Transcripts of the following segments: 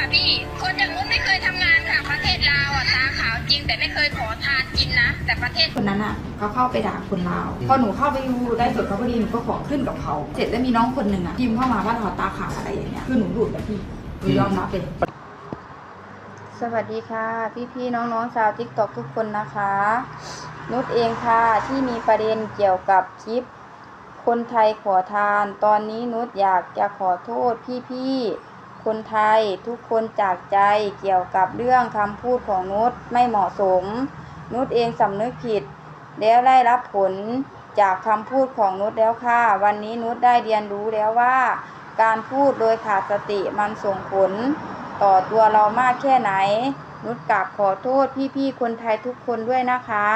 ค่ะพี่ คนอย่างนุชไม่เคยทำงานค่ะ ประเทศลาวอ่ะ ตาขาวจริง แต่ไม่เคยขอทานกินนะ แต่ประเทศ คนนั้นอ่ะ เขาเข้าไปด่าคนลาว พอหนูเข้าไปดูไลฟ์สดเขาพอดี หนูก็ขอขึ้นกับเขา เสร็จแล้วมีน้องคนหนึ่งอ่ะ พิมพ์เข้ามาว่าเราตาขาวอะไรอย่างเงี้ย คือหนูหลุดอะพี่ หนูยอมรับเลย สวัสดีค่ะ พี่ๆ น้องๆ ชาวติ๊กต็อกทุกคนนะคะ นุชเองค่ะ ที่มีประเด็นเกี่ยวกับคลิป คนไทยขอทาน ตอนนี้นุชอยากจะขอโทษพี่ๆ คนไทยทุกคนจากใจเกี่ยวกับเรื่องคำพูดของนุชไม่เหมาะสม นุชเองสำนึกผิด แล้วได้รับผลจากคำพูดของนุชแล้วค่ะ วันนี้นุชได้เรียนรู้แล้วว่า การพูดโดยขาดสติมันส่งผลต่อตัวเรามากแค่ไหน นุชกราบขอโทษพี่ๆ คนไทยทุกคนด้วยนะคะ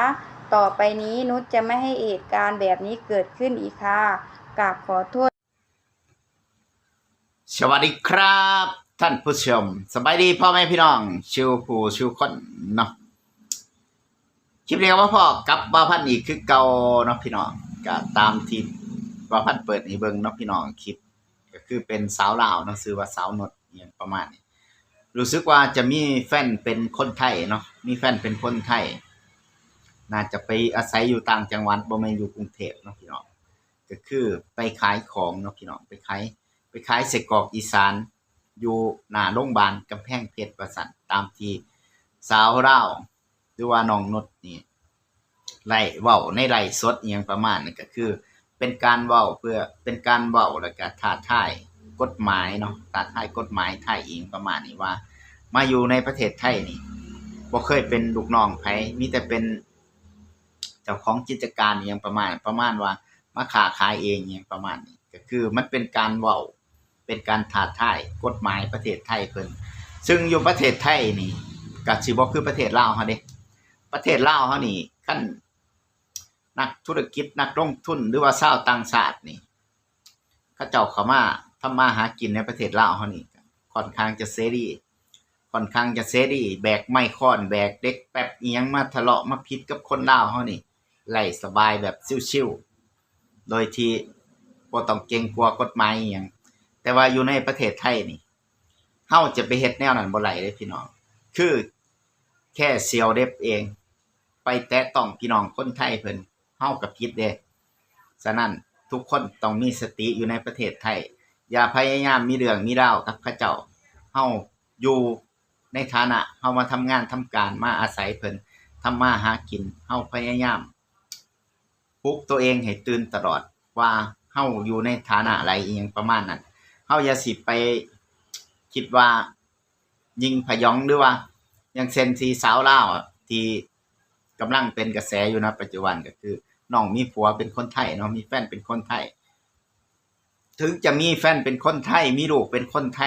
ต่อไปนี้นุชจะไม่ให้เหตุการณ์แบบนี้เกิดขึ้นอีกค่ะ กราบขอโทษ สวัสดีครับ ท่านผู้ชม สบายดีพ่อแม่พี่น้อง สู่ผู้สู่คนเนาะ คลิปนี้ก็มาพ้อกับบ่าวพันธุ์อีกคือเก่าเนาะพี่น้อง ก็ตามที่บ่าวพันธุ์เปิดให้เบิ่งเนาะพี่น้อง คลิป ก็คือเป็นสาวลาวเนาะ ชื่อว่าสาวนุช อิหยังประมาณนี้ รู้สึกว่าจะมีแฟนเป็นคนไทยเนาะ มีแฟนเป็นคนไทย น่าจะไปอาศัยอยู่ต่างจังหวัด บ่แม่นอยู่กรุงเทพฯเนาะพี่น้อง ก็คือไปขายของเนาะพี่น้อง ไปขาย ไปขายไส้กรอกอีสาน อยู่หน้าโรงบาลกำแพงเพชรว่าซั่น ตามที่สาวลาว หรือว่าน้องนุชนี่ ໄລ ເວົ້າໃນໄລຟ໌ສົດອີ່ຫຍັງປະມານນີ້ ກໍຄືເປັນການເວົ້າເພື່ອ ເປັນການເວົ້າ ແລ້ວກະທ້າທາຍກົດໝາຍເນາະ ທ້າທາຍກົດໝາຍໄທອີ່ຫຍັງປະມານນີ້ວ່າ ມາຢູ່ໃນປະເທດໄທນີ້ ບໍ່ເຄີຍເປັນລູກນ້ອງໃຜ ມີແຕ່ເປັນເຈົ້າຂອງກິດຈະການອີ່ຫຍັງປະມານ ປະມານວ່າມາຄ້າຂາຍເອງອີ່ຫຍັງປະມານນີ້ ກໍຄືມັນເປັນການເວົ້າ ເປັນການທ້າທາຍກົດໝາຍປະເທດໄທເພິ່ນ ຊຶ່ງຢູ່ປະເທດໄທນີ້ກະຊິບໍ່ຄືປະເທດລາວເຮົາເດ້ ປະເທດລາວເຮົານີ້ ຄັນນັກທຸລະກິດ ນັກລົງທຶນ ຫຼືວ່າຊາວຕ່າງຊາດນີ້ ເຂົາເຈົ້າເຂົ້າມາທຳມາຫາກິນໃນປະເທດລາວເຮົານີ້ ຂ້ອນຂ້າງຈະເສລີ ຂ້ອນຂ້າງຈະເສລີ ແບກໄມ້ຄ້ອນ ແບກເຫຼັກແປັບອີ່ຫຍັງມາທະເລາະມາຜິດກັບຄົນລາວເຮົານີ້ ໄດ້ສະບາຍແບບຊິວໆ ໂດຍທີ່ບໍ່ຕ້ອງເກງກົວກົດໝາຍອີ່ຫຍັງ ແຕ່ວ່າຢູ່ໃນປະເທດໄທນີ້ ເຮົາຈະໄປເຮັດແນວນັ້ນບໍ່ໄດ້ເດ້ພີ່ນ້ອງ ຄືແຄ່ສ່ຽວເດັບເອງ ໄປແຕະຕ້ອງພີ່ນ້ອງຄົນໄທເພິ່ນ ເຮົາກໍຜິດເດ້. ສະນັ້ນ ທຸກຄົນຕ້ອງມີສະຕິຢູ່ໃນປະເທດໄທ ຢ່າພະຍາຍາມມີເລື່ອງມີລາວກັບເຂົາເຈົ້າ. ເຮົາຢູ່ໃນຖານະເຮົາມາທຳງານທຳການ ມາອາໄສເພິ່ນທຳມາຫາກິນ ເຮົາພະຍາຍາມ ປຸກໂຕເອງໃຫ້ຕື່ນຕະຫຼອດວ່າເຮົາຢູ່ໃນຖານະໃດ ອີ່ຫຍັງປະມານນັ້ນ. ເຮົາຢ່າຊິໄປຄິດວ່າຍິ່ງພະຢອງ ຫຼືວ່າ ຢ່າງເຊັ່ນທີ່ສາວລາວທີ່ກຳລັງເປັນກະແສຢູ່ນະປັດຈຸບັນ ກໍຄືນ້ອງມີຜົວເປັນຄົນໄທເນາະ ມີແຟນເປັນຄົນໄທ. ເຖິງຈະມີແຟນເປັນຄົນໄທ ມີລູກເປັນຄົນໄທ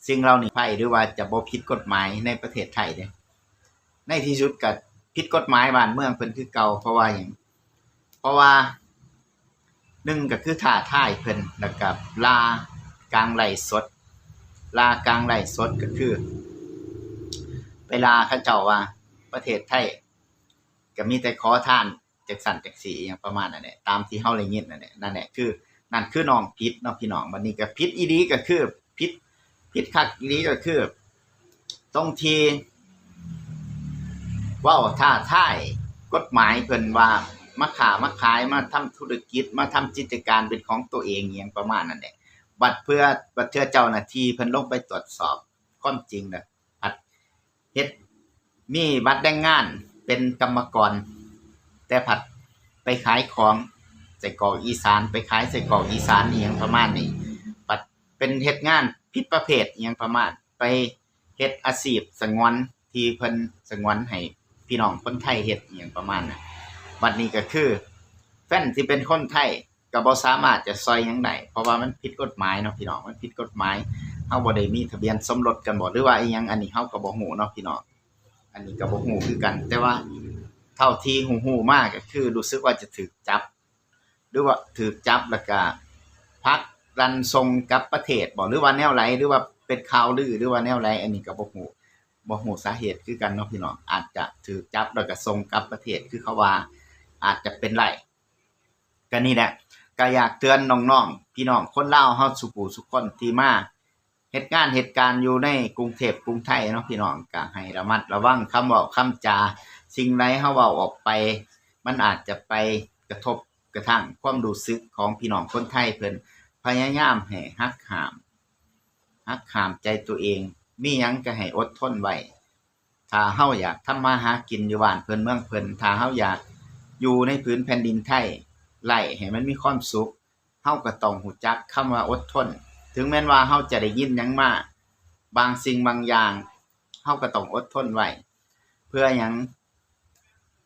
ສິ່ງເຫຼົ່ານີ້ໄພ ຫຼືວ່າຈະບໍ່ຜິດກົດໝາຍໃນປະເທດໄທເດ້. ໃນທີ່ສຸດກໍຜິດກົດໝາຍບ້ານເມືອງເພິ່ນຄືເກົ່າ. ເພາະວ່າຫຍັງ? ເພາະວ່າ ໜຶ່ງກໍຄືທ້າທາຍເພິ່ນ ແລ້ວກໍລາກາງໄລຟ໌ສົດ ລາກາງໄລຟ໌ສົດກໍຄືໄປລາເຂົາເຈົ້າວ່າປະເທດໄທກໍມີແຕ່ຂໍທານ ຈັ່ງຊັ້ນຈັ່ງຊີ້ ອີ່ຫຍັງປະມານນັ້ນແຫຼະ ຕາມທີ່ເຮົາໄດ້ຍິນນັ້ນແຫຼະ. ນັ້ນແຫຼະ ຄື ນັ້ນຄືນ້ອງຜິດເນາະພີ່ນ້ອງ. ບັດນີ້ກໍຜິດອີ່ຫຼີ ກໍຄືຜິດ ຜິດຄັກອີ່ຫຼີ ກໍຄືຕົງທີ່ເວົ້າທ້າທາຍກົດໝາຍເພິ່ນວ່າ ມາຄ້າມາຂາຍ ມາທຳທຸລະກິດ ມາທຳກິດຈະການເປັນຂອງຕົວເອງ ອີ່ຫຍັງປະມານນັ້ນແຫຼະ. ບັດເທື່ອ ບັດເທື່ອເຈົ້າໜ້າທີ່ເພິ່ນລົງໄປຕວດສອບຄວາມຈິງນະ ພັດເຮັດ ມີບັດແຮງງານເປັນກຳມະກອນ ແຕ່ພັດໄປຂາຍຂອງ ໄສ້ກອກອີສານ ໄປຂາຍໄສ້ກອກອີສານ ອີ່ຫຍັງປະມານນີ້ ບັດເປັນເຮັດງານຜິດປະເພດ ອີ່ຫຍັງປະມານ ໄປເຮັດອາຊີບສະຫງວນ ທີ່ເພິ່ນສະຫງວນໃຫ້ພີ່ນ້ອງຄົນໄທເຮັດ ອີ່ຫຍັງປະມານນັ້ນ. ບັດນີ້ກໍຄື ແຟນທີ່ເປັນຄົນໄທ ກໍບໍ່ສາມາດຈະຊ່ອຍຫຍັງໄດ້ ເພາະວ່າມັນຜິດກົດໝາຍເນາະພີ່ນ້ອງ ມັນຜິດກົດໝາຍ. ເຮົາບໍ່ໄດ້ມີທະບຽນສົມລົດກັນບໍ ຫຼືວ່າອີ່ຫຍັງ ອັນນີ້ເຮົາກໍບໍ່ຮູ້ເນາະພີ່ນ້ອງ ອັນນີ້ກໍບໍ່ຮູ້ຄືກັນ. ແຕ່ວ່າເທົ່າທີ່ຮູ້ໆມາກໍຄື ຮູ້ສຶກວ່າຈະຖືກຈັບ ຫຼືວ່າຖືກຈັບແລ້ວກໍຜັກດັນສົ່ງກັບປະເທດບໍ ຫຼືວ່າແນວໃດ ຫຼືວ່າເປັນຂ່າວລື ຫຼືວ່າແນວໃດ ອັນນີ້ກໍບໍ່ຮູ້ ບໍ່ຮູ້ສາເຫດຄືກັນເນາະພີ່ນ້ອງ. ອາດຈະຖືກຈັບແລ້ວກໍສົ່ງກັບປະເທດ ຄືເຂົາວ່າ ອາດຈະເປັນໄດ້. ກໍນີ້ແຫຼະ ກໍຢາກເຕືອນນ້ອງໆ ພີ່ນ້ອງຄົນລາວເຮົາສູ່ຜູ້ສູ່ຄົນທີ່ມາ ເຮັດງານເຮັດການຢູ່ໃນກຸງເທບກຸງໄທເນາະພີ່ນ້ອງ ກໍໃຫ້ລະມັດລະວັງຄຳເວົ້າຄຳຈາ. ສິ່ງໃດເຮົາເວົ້າອອກໄປ ມັນອາດຈະໄປກະທົບກະທົ່ງຄວາມຮູ້ສຶກຂອງພີ່ນ້ອງຄົນໄທເພິ່ນ. ພະຍາຍາມໃຫ້ຫັກຫ້າມ ຫັກຫ້າມໃຈຕົວເອງ, ມີຫຍັງກໍໃຫ້ອົດທົນໄວ້. ຖ້າເຮົາຢາກທຳມາຫາກິນຢູ່ບ້ານເພິ່ນເມືອງເພິ່ນ, ຖ້າເຮົາຢາກຢູ່ໃນຜືນແຜ່ນດິນໄທໄດ້ໃຫ້ມັນມີຄວາມສຸກ, ເຮົາກໍຕ້ອງຮູ້ຈັກຄຳວ່າອົດທົນ. ເຖິງແມ່ນວ່າເຮົາຈະໄດ້ຍິນຫຍັງມາບາງສິ່ງບາງຢ່າງ, ເຮົາກໍຕ້ອງອົດທົນໄວ້. ເພື່ອຫຍັງ?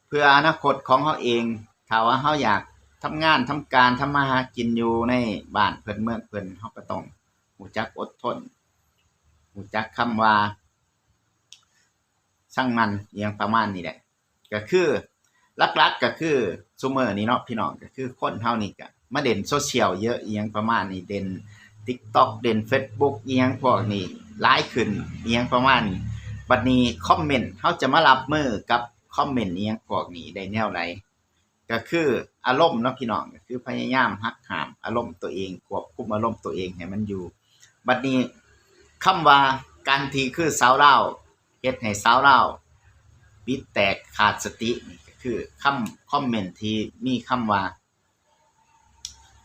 ເພື່ອອະນາຄົດຂອງເຮົາເອງ. ຖ້າວ່າເຮົາຢາກທຳງານທຳການ ທຳມາຫາກິນຢູ່ໃນບ້ານເພິ່ນເມືອງເພິ່ນ, ເຮົາກໍຕ້ອງຮູ້ຈັກອົດທົນ, ຮູ້ຈັກຄຳວ່າ ຊ່າງມັນ ອີ່ຫຍັງປະມານນີ້ແຫຼະ. ກໍຄືຫຼັກໆກໍຄືຊຸມມື້ນີ້ເນາະພີ່ນ້ອງ, ກໍຄືຄົນເຮົານີ້ກໍມາເຫຼັ້ນໂຊຊຽວເຍອະ ອີ່ຫຍັງປະມານນີ້, ເຫຼັ້ນຕິກຕັອກ ເຫຼັ້ນເຟສບຸກ ອີ່ຫຍັງພວກນີ້ຫຼາຍຂຶ້ນ ອີ່ຫຍັງປະມານນີ້. ບັດນີ້ຄອມເມັນ ເຮົາຈະມາຮັບມືກັບຄອມເມັນ ອີ່ຫຍັງພວກນີ້ໄດ້ແນວໃດ? ກໍຄືອາລົມເນາະພີ່ນ້ອງ, ກໍຄືພະຍາຍາມຫັກຫ້າມອາລົມຕົວເອງ, ຄວບຄຸມອາລົມຕົວເອງໃຫ້ມັນຢູ່. ບັດນີ້ຄຳວ່າການທີ່ຄືຊາວລາວ ເຮັດໃຫ້ຊາວລາວບິດແຕກຂາດສະຕິນີ້ ກໍຄືຄຳຄອມເມັນທີ່ມີຄຳວ່າ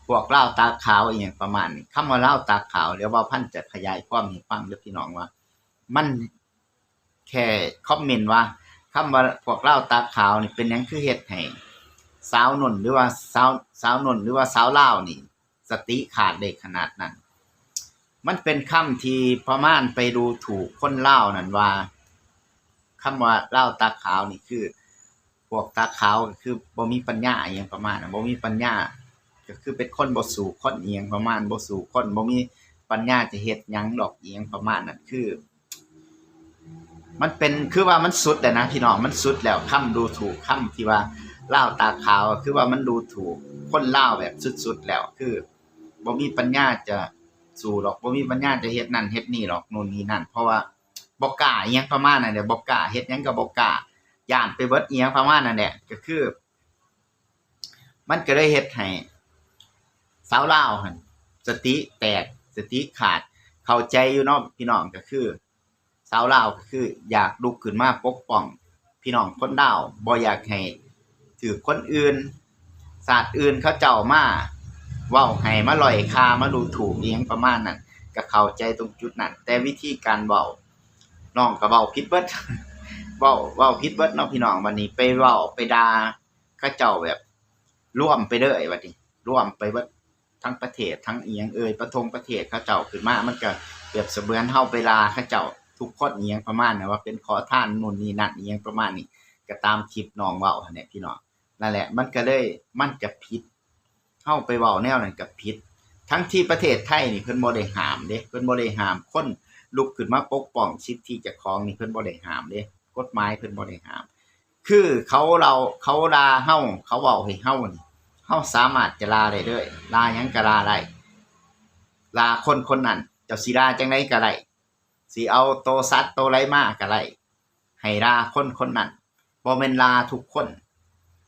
ພວກລາວຕາຂາວ ອີ່ຫຍັງປະມານນີ້. ຄຳວ່າລາວຕາຂາວ ດຽວບ່າວພັນຈະຂະຫຍາຍຄວາມໃຫ້ຟັງເດີ້ພີ່ນ້ອງ ວ່າມັນ ແຄ່ຄອມເມັນວ່າ ຄຳວ່າພວກລາວຕາຂາວນີ້ ເປັນຫຍັງຄືເຮັດໃຫ້ສາວໜຸ່ນ ຫຼືວ່າສາວ ສາວໜຸ່ນ ຫຼືວ່າສາວລາວນີ້ ສະຕິຂາດໄດ້ຂະໜາດນັ້ນ? ມັນເປັນຄຳທີ່ປະມານໄປດູຖູກຄົນລາວນັ້ນວ່າ ຄຳວ່າລາວຕາຂາວນີ້ຄື ພວກຕາຂາວກໍຄືບໍ່ມີປັນຍາ ອີ່ຫຍັງປະມານນັ້ນ, ບໍ່ມີປັນຍາ ກໍຄືເປັນຄົນບໍ່ສູ້ຄົນ ອີ່ຫຍັງປະມານ ບໍ່ສູ້ຄົນ ບໍ່ມີປັນຍາຈະເຮັດຫຍັງດອກ ອີ່ຫຍັງປະມານນັ້ນ. ຄືມັນເປັນ ຄືວ່າມັນສຸດແລ້ວນະພີ່ນ້ອງ, ມັນສຸດແລ້ວ. ຄຳດູຖູກ ຄຳທີ່ວ່າລາວຕາຂາວ ຄືວ່າມັນດູຖູກຄົນລາວແບບສຸດໆແລ້ວ, ຄືບໍ່ມີປັນຍາຈະສູ້ດອກ, ບໍ່ມີປັນຍາຈະເຮັດນັ້ນເຮັດນີ້ດອກ ໂນ່ນນີ້ນັ້ນ, ເພາະວ່າບໍ່ກ້າ ອີ່ຫຍັງປະມານນັ້ນແຫຼະ, ບໍ່ກ້າ ເຮັດຫຍັງກໍບໍ່ກ້າ ຢ້ານໄປເບິດ ອີ່ຫຍັງປະມານນັ້ນແຫຼະ. ກໍຄື ມັນກໍເລີຍເຮັດໃຫ້ຊາວລາວຫັ້ນສະຕິແຕກ ສະຕິຂາດ. ເຂົ້າໃຈຢູ່ເນາະພີ່ນ້ອງ, ກໍຄືຊາວລາວກໍຄືຢາກລຸກຂຶ້ນມາປົກປ້ອງພີ່ນ້ອງຄົນລາວ, ບໍ່ຢາກໃຫ້ຖືກຄົນອື່ນ ຊາດອື່ນເຂົາເຈົ້າມາເວົ້າໃຫ້ ມາດ້ອຍຄ່າ ມາດູຖູກ ອີ່ຫຍັງປະມານນັ້ນ, ກໍເຂົ້າໃຈຕົງຈຸດນັ້ນ. ແຕ່ວິທີການເວົ້າ ນ້ອງກໍເວົ້າຜິດເບິດ ເວົ້າ ເວົ້າຜິດເບິດເນາະພີ່ນ້ອງ. ບັດນີ້ໄປເວົ້າໄປດ່າ ເຂົາເຈົ້າແບບລວມໄປເລີຍ ບັດນີ້ລວມໄປເບິດທັງປະເທດ ທັງອີ່ຫຍັງເອີຍ ປະທົງປະເທດເຂົາເຈົ້າຂຶ້ນມາ, ມັນກະປຽບສະເໝືອນເຮົາໄປດ່າເຂົາເຈົ້າທຸກຄົນ ອີ່ຫຍັງປະມານນັ້ນ ວ່າເປັນຂໍທານ ໂນ່ນນີ້ນັ້ນ ອີ່ຫຍັງປະມານນີ້, ກໍຕາມຄລິບນ້ອງເວົ້າຫັ້ນແຫຼະພີ່ນ້ອງ. ນັ້ນແຫຼະ ມັນກະເລີຍ ມັນກະຜິດ ເຮົາໄປເວົ້າແນວນັ້ນກໍຜິດ. ທັງທີ່ປະເທດໄທນີ້ເພິ່ນບໍ່ໄດ້ຫ້າມເດ້, ເພິ່ນບໍ່ໄດ້ຫ້າມຄົນລຸກຂຶ້ນມາປົກປ້ອງສິດທິເຈົ້າຂອງນີ້ ເພິ່ນບໍ່ໄດ້ຫ້າມເດ້, ກົດໝາຍເພິ່ນບໍ່ໄດ້ຫ້າມ. ຄືເຂົາເລົ່າ ເຂົາດ່າເຮົາ ເຂົາເວົ້າໃຫ້ເຮົານີ້ ເຮົາສາມາດຈະດ່າໄດ້ເລີຍ, ດ່າຫຍັງກໍດ່າໄດ້, ດ່າຄົນຄົນນັ້ນ ເຈົ້າຊິດ່າຈັ່ງໃດກໍໄດ້, ຊິເອົາໂຕສັດໂຕໃດມາກໍໄດ້ ໃຫ້ດ່າຄົນຄົນນັ້ນ, ບໍ່ແມ່ນດ່າທຸກຄົນ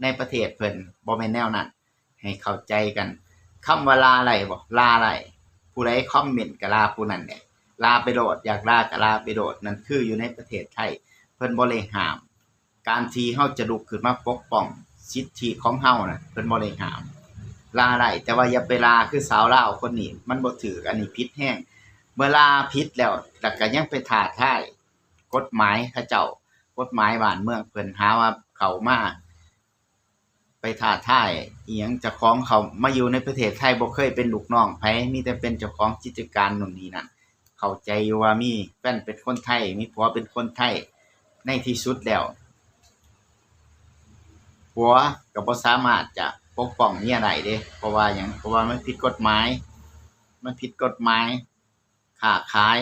ໃນປະເທດເພິ່ນ, ບໍ່ແມ່ນແນວນັ້ນ. ໃຫ້ເຂົ້າໃຈກັນ, ຄຳວ່າດ່າໄດ້ບໍ່? ດ່າໄດ້. ຜູ້ໃດຄອມເມັນກໍດ່າຜູ້ນັ້ນແຫຼະ, ດ່າໄປໂລດ, ຢາກດ່າກໍດ່າໄປໂລດ. ນັ້ນຄືຢູ່ໃນປະເທດໄທ ເພິ່ນບໍ່ໄດ້ຫ້າມ. ການທີ່ເຮົາຈະລຸກຂຶ້ນມາປົກປ້ອງສິດທິຂອງເຮົານະ ເພິ່ນບໍ່ໄດ້ຫ້າມ. ດ່າໄດ້, ແຕ່ວ່າຢ່າໄປດ່າຄືສາວລາວຄົນນີ້, ມັນບໍ່ຖືກ, ອັນນີ້ຜິດແຮງ. ເມື່ອດ່າຜິດແລ້ວ ແລ້ວກໍຍັງໄປທ້າທາຍ ກົດໝາຍເຂົາເຈົ້າ, ກົດໝາຍບ້ານເມືອງເພິ່ນ, ຫາວ່າເຂົ້າມາໄປທ້າທາຍອີ່ຫຍັງ. ເຈົ້າຂອງເຂົ້າມາຢູ່ໃນປະເທດໄທ ບໍ່ເຄີຍເປັນລູກນ້ອງໃຜ, ມີແຕ່ເປັນເຈົ້າຂອງກິດຈະການໂນ່ນນີ້ນັ້ນ. ເຂົ້າໃຈຢູ່ວ່າມີແຟນເປັນຄົນໄທ, ມີຜົວເປັນຄົນໄທ, ໃນທີ່ສຸດແລ້ວ ຜົວກໍບໍ່ສາມາດຈະປົກປ້ອງເມຍໄດ້ເດ້. ເພາະວ່າຫຍັງ? ເພາະວ່າມັນຜິດກົດໝາຍ, ມັນຜິດກົດໝາຍ ຄ້າຂາຍ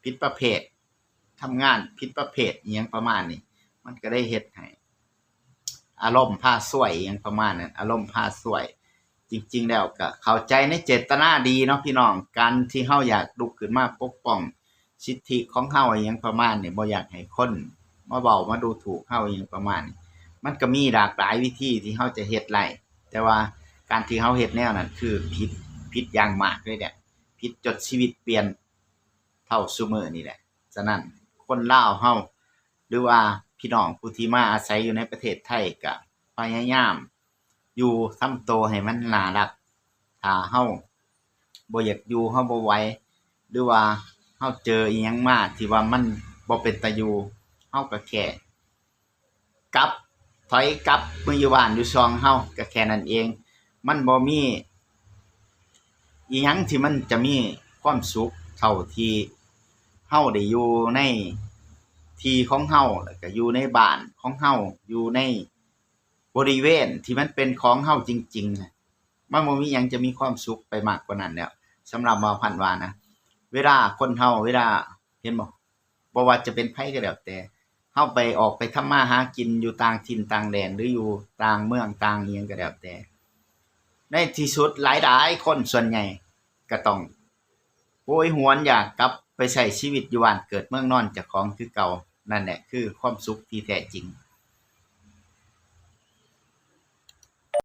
ຜິດປະເພດ, ທຳງານຜິດປະເພດ ອີ່ຫຍັງປະມານນີ້, ມັນກໍໄດ້ເຮັດໃຫ້ອາລົມພາຊວຍ ອີ່ຫຍັງປະມານນັ້ນ, ອາລົມພາຊວຍ. ຈິງໆແລ້ວກໍເຂົ້າໃຈໃນເຈດຕະນາດີເນາະພີ່ນ້ອງ, ການທີ່ເຮົາຢາກລຸກຂຶ້ນມາປົກປ້ອງສິດທິຂອງເຮົາ ອີ່ຫຍັງປະມານນີ້, ບໍ່ຢາກໃຫ້ຄົນມາເວົ້າມາດູຖູກເຮົາ ອີ່ຫຍັງປະມານນີ້, ມັນກໍມີຫຼາກຫຼາຍວິທີທີ່ເຮົາຈະເຮັດໄດ້. ແຕ່ວ່າການທີ່ເຮົາເຮັດແນວນັ້ນຄືຜິດ, ຜິດຢ່າງມາກເລີຍແຫຼະ, ຜິດຈົນຊີວິດປ່ຽນ. ເທົ່າຊຸມື້ນີ້ແຫຼະ. ສະນັ້ນ ຄົນລາວເຮົາ ຫຼືວ່າພີ່ນ້ອງຜູ້ທີ່ມາອາໄສຢູ່ໃນປະເທດໄທ ກະພະຍາຍາມຢູ່ທຳໂຕໃຫ້ມັນໜ້າຮັກ. ຖ້າເຮົາບໍ່ຢາກຢູ່ ເຮົາບໍ່ໄຫວ ຫຼືວ່າເຮົາເຈີອີ່ຫຍັງມາທີ່ວ່າມັນບໍ່ເປັນຕາຢູ່ ເຮົາກະແຄ່ ກັບ ຖອຍກັບມາຢູ່ບ້ານຢູ່ຊ່ອງເຮົາ ກະແຄ່ນັ້ນເອງ. ມັນບໍ່ມີອີ່ຫຍັງທີ່ມັນຈະມີຄວາມສຸກເທົ່າທີ່ເຮົາໄດ້ຢູ່ໃນທີ່ຂອງເຮົາ ແລ້ວກະຢູ່ໃນບ້ານຂອງເຮົາ ຢູ່ໃນບໍລິເວນທີ່ມັນເປັນຂອງເຮົາຈິງໆ. ມັນບໍ່ມີຫຍັງຈະມີຄວາມສຸກໄປມາກກວ່ານັ້ນແລ້ວ. ສຳລັບບ່າວພັນວ່ານະ ເວລາຄົນເຮົາ ເວລາ ເຫັນບໍ່? ບໍ່ວ່າຈະເປັນໃຜກໍແລ້ວແຕ່ ເຮົາໄປ ອອກໄປທຳມາຫາກິນຢູ່ຕ່າງຖິ່ນຕ່າງແດນ ຫຼືຢູ່ຕ່າງເມືອງຕ່າງອີ່ຫຍັງກໍແລ້ວແຕ່ ໃນທີ່ສຸດຫຼາຍໆຄົນສ່ວນໃຫຍ່ກໍຕ້ອງໂຫຍຫວນຢາກກັບໄປໃຊ້ຊີວິດຢູ່ບ້ານເກີດເມືອງນອນເຈົ້າຂອງຄືເກົ່າ. ນັ້ນແຫຼະຄືຄວາມສຸກທີ່ແທ້ຈິງ.